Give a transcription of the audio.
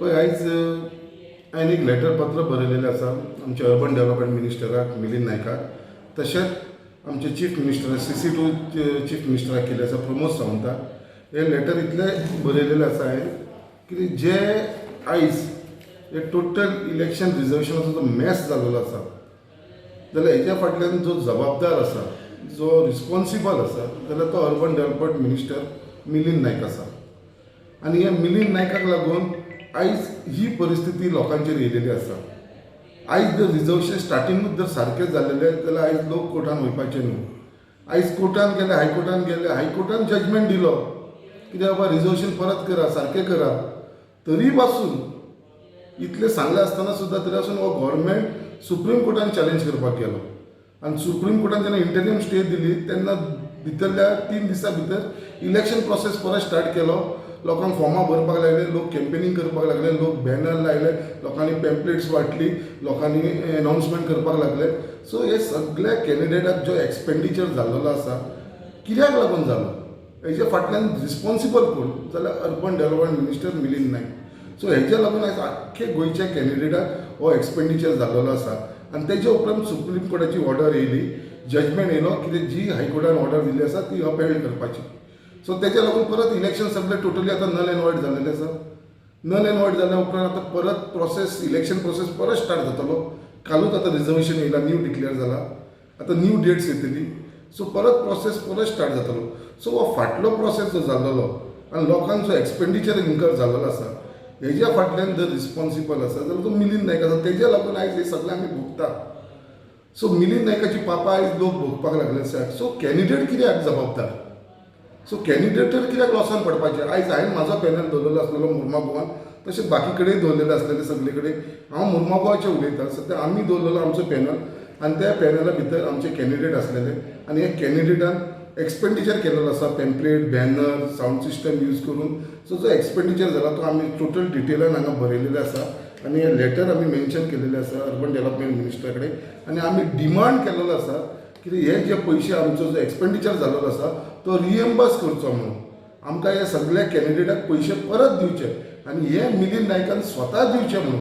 पळय, आयज हांवें एक लेटर, पत्र बरयलेलें आसा आमच्या अर्बन डेव्हलपमेंट मिनिस्टराक मिलिंद नायकाक, तशेंच आमचे chief minister, CC to chief मिनिस्टराक केल्लें आसा, प्रमोद सावंताक. हें लेटर इतलें बरयलेलें आसा हांवें की जे आयज हे टोटल इलेक्शन रिजर्वेशनाचो जो मॅस जाल्लो आसा, जाल्यार हेज्या फाटल्यान जो जबाबदार आसा, जो रिस्पॉन्सिबल आसा, जाल्यार तो urban development minister Milind Naik आसा. आनी ह्या मिलिंद नायकाक लागून आयज ही परिस्थिती लोकांचेर येयलेली आसा. आयज जर रिजर्वेशन स्टार्टिंगूच जर सारकें जाल्लेलें जाल्यार आयज लोक कोर्टान वयपाचे न्हू. आयज कोर्टान गेले, हायकोर्टान गेले, हायकोर्टान जजमेंट दिलो कितें बाबा, रिजर्वेशन परत करा, सारकें करा. तरी पासून इतलें सांगलें आसतना सुद्दां, तरी आसून हो गव्हर्मेंट सुप्रीम कोर्टान चॅलेंज करपाक गेलो आनी सुप्रीम कोर्टान जेन्ना इंटरिम स्टे दिली, तेन्ना भितरल्या 3 दिसां भितर इलेक्शन प्रोसेस परत स्टार्ट केलो. लोकांक फॉर्मां भरपाक लागले, लोक कॅम्पेनींग करपाक लागले, लोक बॅनर लायले, लोकांनी पॅम्पलेट्स वांटली, लोकांनी एनावन्समेंट करपाक लागले. सो हे सगल्या कॅन्डिडेटाक जो एक्सपेंडिचर जाल्लो आसा, कित्याक लागून जालो, हेजे फाटल्यान रिस्पॉन्सिबल कोण जाल्यार urban development minister Milind Naik. So हेज्या लागून आयज आख्खे गोंयच्या कॅन्डिडेटाक हो एक्सपेंडिचर जाल्लो आसा. आनी तेजे उपरांत सुप्रीम कोर्टाची ऑर्डर येयली, जजमेंट येयलो कितें, जी हायकोर्टान ऑर्डर दिल्ली आसा ती अपहेल्ड करपाची. सो तेज्या लागून परत इलेक्शन सगळें टोटली आतां नल एंड वॉयड जाल्लेलें आसा. नल एंड वॉयड जाल्या उपरांत आतां परत प्रोसेस, इलेक्शन प्रोसेस परत स्टार्ट जातलो. कालूच आतां रिजर्वेशन येयला, न्यू डिक्लेअर जाला, आतां न्यू डेट्स येतली. सो परत प्रोसेस परत स्टार्ट जातलो. सो हो फाटलो प्रोसेस जो जाल्लो आनी लोकांचो एक्सपेंडिचर इन्कर जाल्लो आसा, हेज्या फाटल्यान जर रिस्पॉन्सिबल आसा जाल्यार तो मिलिंद नायक आसा. तेज्या लागून आयज हे सगळें आमी भोगता. सो मिलिंद नायकाची पापां आयज लोक भोगपाक लागले आसा. सो कॅन्डिडेट कित्याक जबाबदार? सो कॅन्डिडेटर कित्याक लॉसान पडपाचें? आयज हांवें म्हाजो पॅनल दवरलेलो आसलेलो मुर्मागोवान, तशेंच बाकी कडेन दवरलेले आसलेले सगळे कडेन. हांव मुर्मागोवाचें उलयतां सद्या. आमी दवरलेलो आमचो पॅनल आनी त्या पॅनला भितर आमचे कॅन्डिडेट आसलेले आनी ह्या कॅन्डिडेटान एक्सपेंडिचर केलेलो आसा, pamphlet, banner, sound system use करून. सो जो एक्सपेंडिचर जाला तो आमी टोटल डिटेलान हांगा बरयलेलें आसा आनी हे लेटर आमी मेन्शन केलेलें आसा अर्बन डेव्हलपमेंट मिनिस्टरा कडेन. आनी आमी डिमांड केलेलो आसा की हे जे पयशे, आमचो जो एक्सपेंडिचर जाल्लो आसा तो रिएम्बर्स करचो म्हणून. आमकां हे सगल्या कॅन्डिडेटाक पयशे परत दिवचे आनी हे मिलिंद नायकान स्वता दिवचे म्हणून.